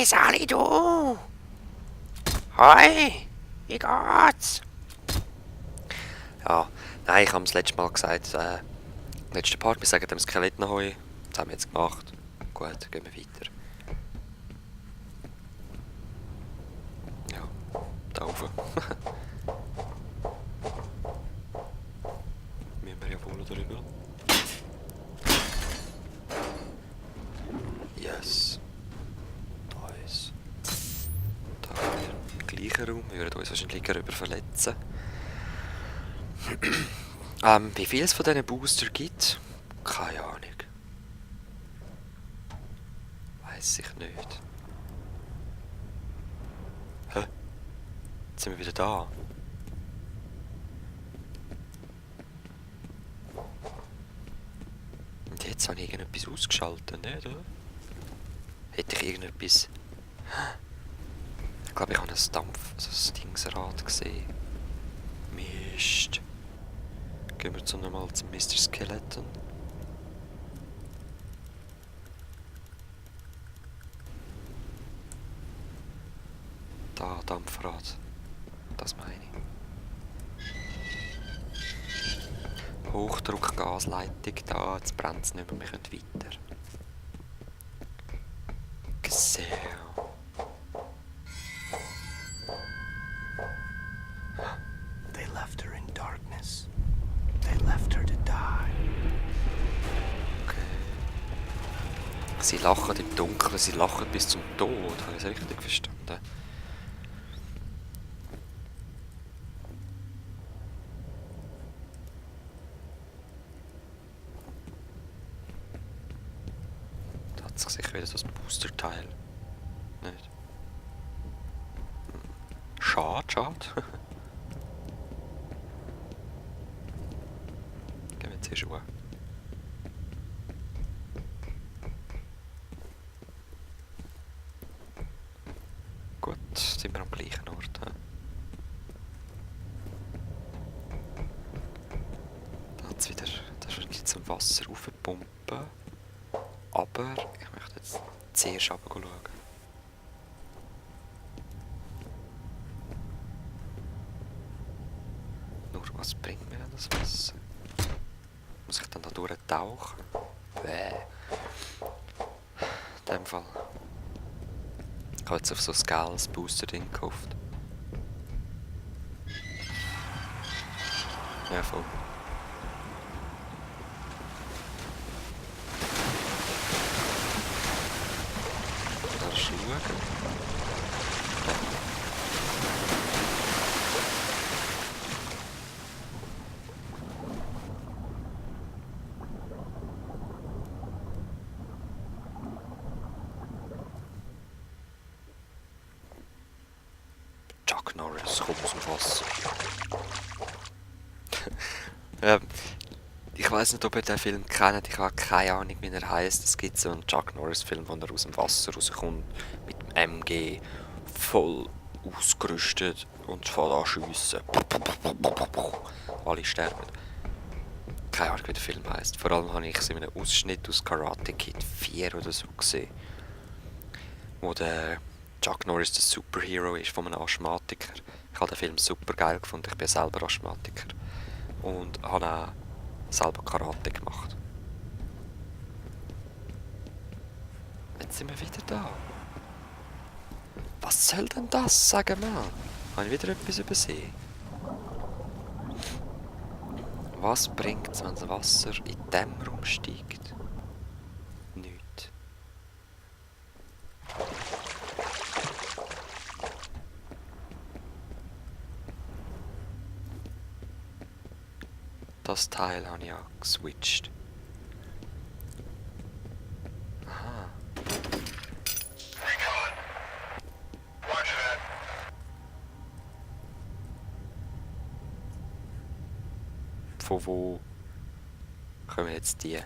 Hey Sali, du! Hi! Wie geht's? Ja, nein, ich habe das letzte Mal gesagt, letzte Part, wir sagen dem Skelett noch Hoi. Das haben wir jetzt gemacht. Gut, gehen wir weiter. Ja, da oben. Müssen wir ja wohl drüber. Yes. Da ist. Da haben wir im gleichen Raum. Wir würden uns wahrscheinlich darüber verletzen. Wie viel es von diesen Booster gibt? Keine Ahnung. Weiss ich nicht. Hä? Jetzt sind wir wieder da. Und jetzt habe ich irgendetwas ausgeschaltet, nicht, oder? Hätte ich irgendetwas... Ich glaube, ich habe ein Dingsrad gesehen. Mist. Gehen wir nochmal zum Mr. Skeleton. Da, Dampfrad. Das meine ich. Hochdruckgasleitung da, jetzt brennt es nicht mehr, wir können weiter. Gesehen. They left her in darkness. They left her to die. Okay. Sie lachen im Dunkeln, sie lachen bis zum Tod. Habe ich das richtig verstanden? Da hat sich sicher wieder so ein Booster-Teil. Nicht? Schade, schade. Gehen wir jetzt hier schon. Gut, sind wir am gleichen Ort. He? Da hat es wieder, das ist wieder zum Wasser raufpumpen. Aber ich möchte jetzt zuerst runter schauen. Nur was bringt mir denn das Wasser? Muss ich dann da durchtauchen? Bäh. In dem Fall. Ich habe jetzt auf so ein geiles Booster-Ding gekauft. Ja, voll. Da schauen. Chuck Norris kommt aus dem Wasser. Ich weiß nicht, ob ihr den Film kennt. Ich habe keine Ahnung, wie er heisst. Es gibt so einen Chuck Norris-Film, wo er aus dem Wasser rauskommt. Mit dem MG. Voll ausgerüstet und voll an schiessen. Alle sterben. Keine Ahnung, wie der Film heisst. Vor allem habe ich es in einem Ausschnitt aus Karate Kid 4 oder so gesehen. Wo der Chuck Norris der Superhero ist von einem Asthmatiker. Ich habe den Film super geil gefunden. Ich bin selber Asthmatiker. Und habe auch selber Karate gemacht. Jetzt sind wir wieder da. Was soll denn das? Sag mal. Habe ich wieder etwas übersehen? Was bringt es, wenn das Wasser in diesem Raum steigt? Nichts. Das Teil habe ich auch geswitcht. Aha. Von wo kommen jetzt die?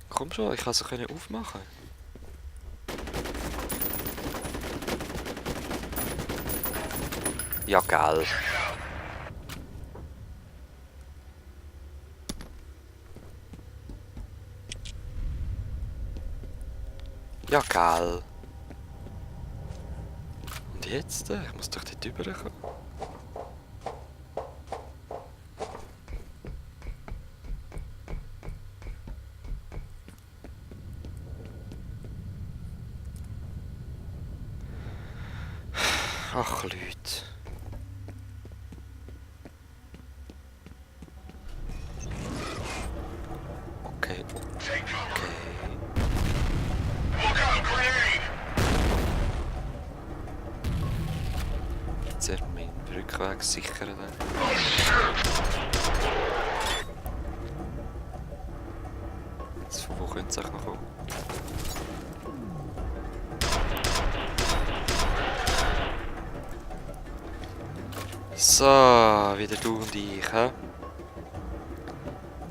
Komm schon, ich kann sie aufmachen. Ja, geil. Ja, gell. Und jetzt? Ich muss doch dort rüberkommen. Ach, Leute. Okay, okay. Jetzt wird mein Rückweg sichern. Jetzt, von wo könnte es auch noch kommen? So, wieder du und ich, hä?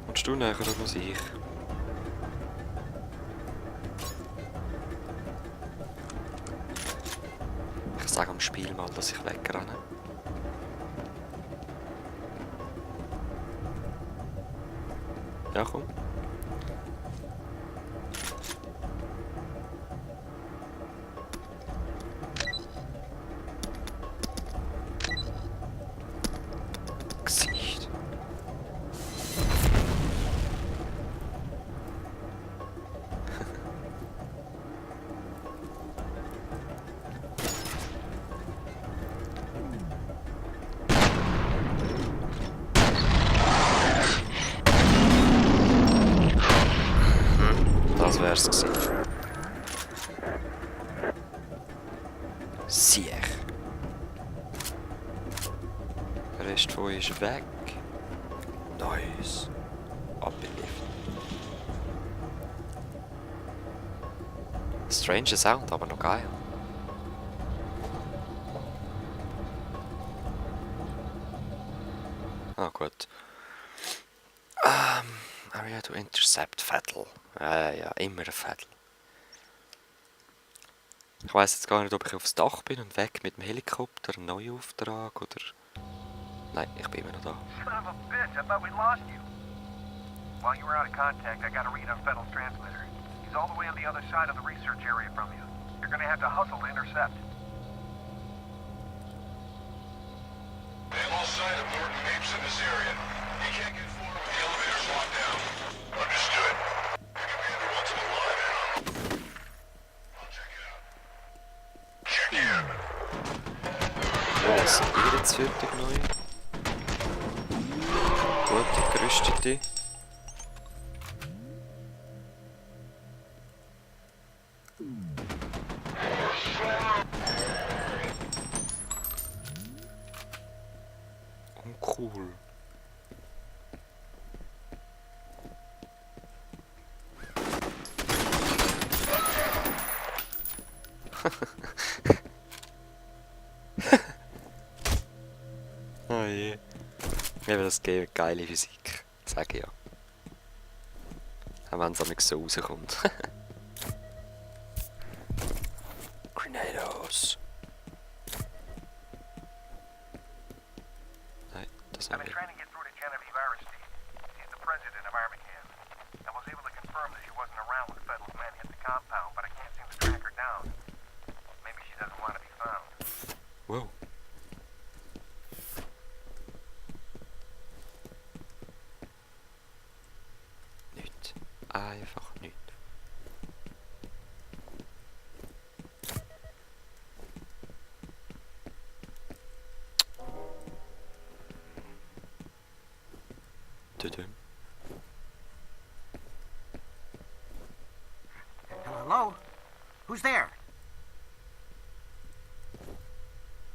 Kommst du näher oder muss ich? Ich sage am Spiel mal, dass ich wegrenne. Ja, komm. Gesicht. Das wär's gewesen. Sieh. Der Rest von euch ist weg. Nice. Abgeliefert. Strange Sound, aber noch geil. Ah, gut. Area to intercept Vettel. Ja, immer ein Vettel. Ich weiss jetzt gar nicht, ob ich aufs Dach bin und weg mit dem Helikopter, ein neuer Auftrag oder... Nein, ich bin immer noch da. Son of a bitch, I thought we lost you. While you were out of contact, I got a read on Fettel's transmitter. He's all the way on the other side of the research area from you. You're gonna have to hustle to intercept. They have all sight of Norton Mapes in this area. He can't get forward with the elevators locked down. Understood. Your commander wants him alive, Anna. I'll check it out. Check in. Was sind ihr jetzt fertig neu? Gute, gerüstete. Uncool. Oh je. Eben, das gibt geile Physik. Sag ich ja. Auch wenn es am so rauskommt. Grenados. Nein, das I've haben been wir. trying to get through to Genevieve Aristide. She's the president of Armacan. I was able to confirm that she wasn't around when Fettel's men hit the compound, but I can't seem to track her down. Maybe she doesn't want to be found. Wow. Nicht. Einfach nicht. Tudum. Hello? Who's there?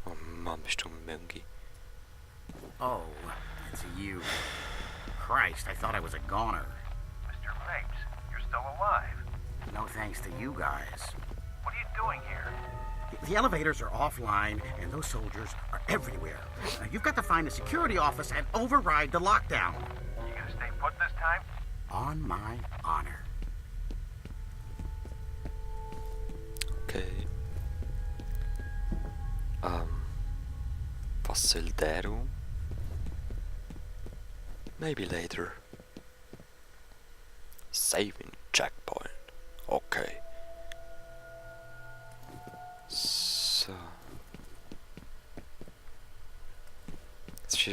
Oh Mann, bist du ein Möngi. Oh, it's you. Christ, I thought I was a goner. Mr. Mapes, you're still alive. No thanks to you guys. What are you doing here? The elevators are offline, and those soldiers are everywhere. You've got to find the security office and override the lockdown. You gonna stay put this time? On my honor. Okay. Was soll der um? Maybe later. Saving checkpoint. Okay.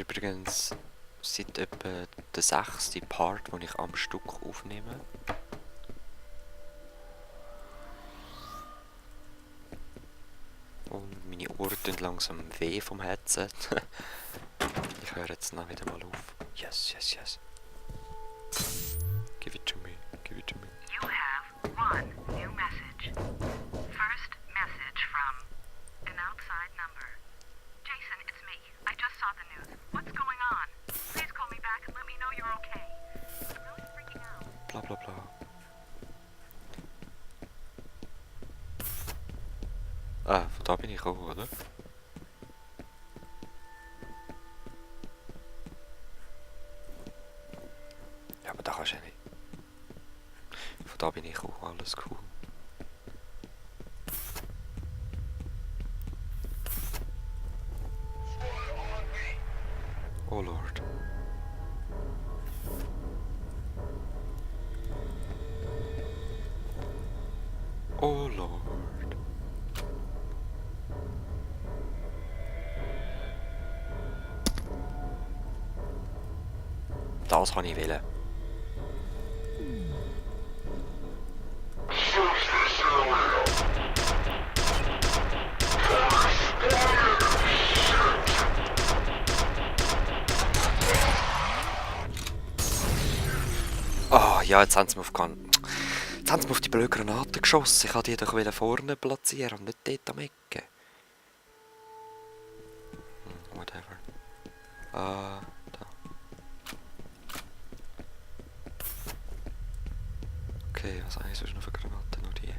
übrigens seit etwa der 6. Part, den ich am Stück aufnehme. Und meine Ohren tun langsam weh vom Headset. Ich höre jetzt noch wieder mal auf. Yes, yes, yes. Give it to me, give it to me. You have one new message. First message from an outside number. Jason, it's me. I just saw the news. What's going on? Please call me back and let me know you're okay. I'm really freaking out. Bla bla bla. Ah, von da bin ich auch, oder? Ja, aber da kannst du ja nicht. Von da bin ich auch, alles cool. Oh Lord. Oh Lord. Das kann ich wählen. Ah, ja, jetzt haben sie mich jetzt haben sie mich auf die blöde Granate geschossen. Ich wollte die doch vorne platzieren und nicht dort am Ecke. Whatever. Da. Okay, was habe ich sonst noch für Granaten? Nur die.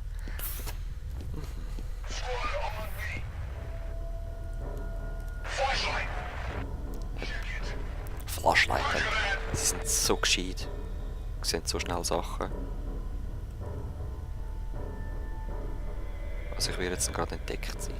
Flashlighten. Sie sind so gescheit. Sie sehen so schnell Sachen. Also ich werde jetzt gerade entdeckt sein.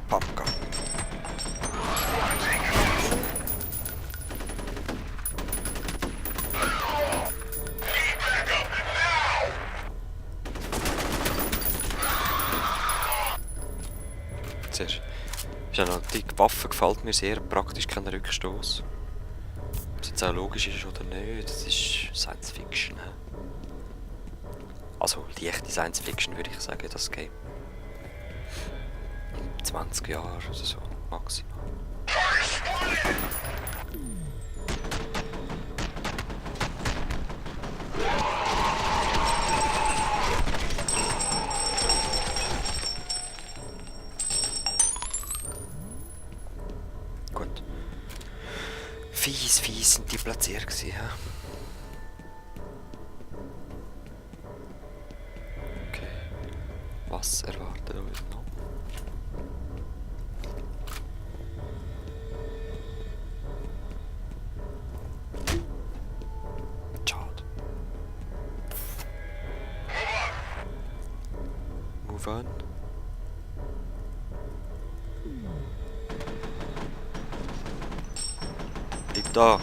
Pumpgun. Siehst du, ist ja noch die Waffe gefällt mir sehr praktisch, kein Rückstoß. Ob es jetzt auch logisch ist oder nicht, das ist Science Fiction. He? Also leichte Science Fiction würde ich sagen, das Game. 20 Jahre oder so, maximal. Gut. Fies sind die platziert gewesen, ja. Okay. Was erwartet euch noch? Move on. Bleib da.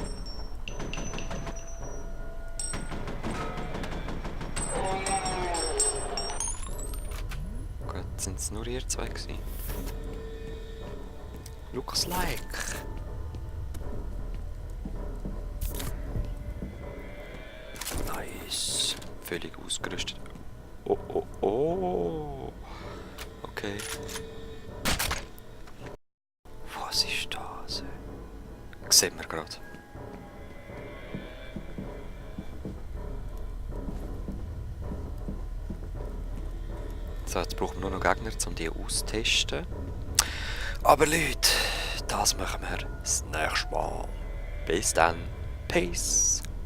Gut, sind es nur ihr zwei gewesen? Looks like. Nice. Völlig ausgerüstet. Oh, oh, oh. Okay. Was ist das? Sehen wir gerade. So, jetzt brauchen wir nur noch Gegner, um die auszutesten. Aber Leute, das machen wir das nächste Mal. Bis dann. Peace.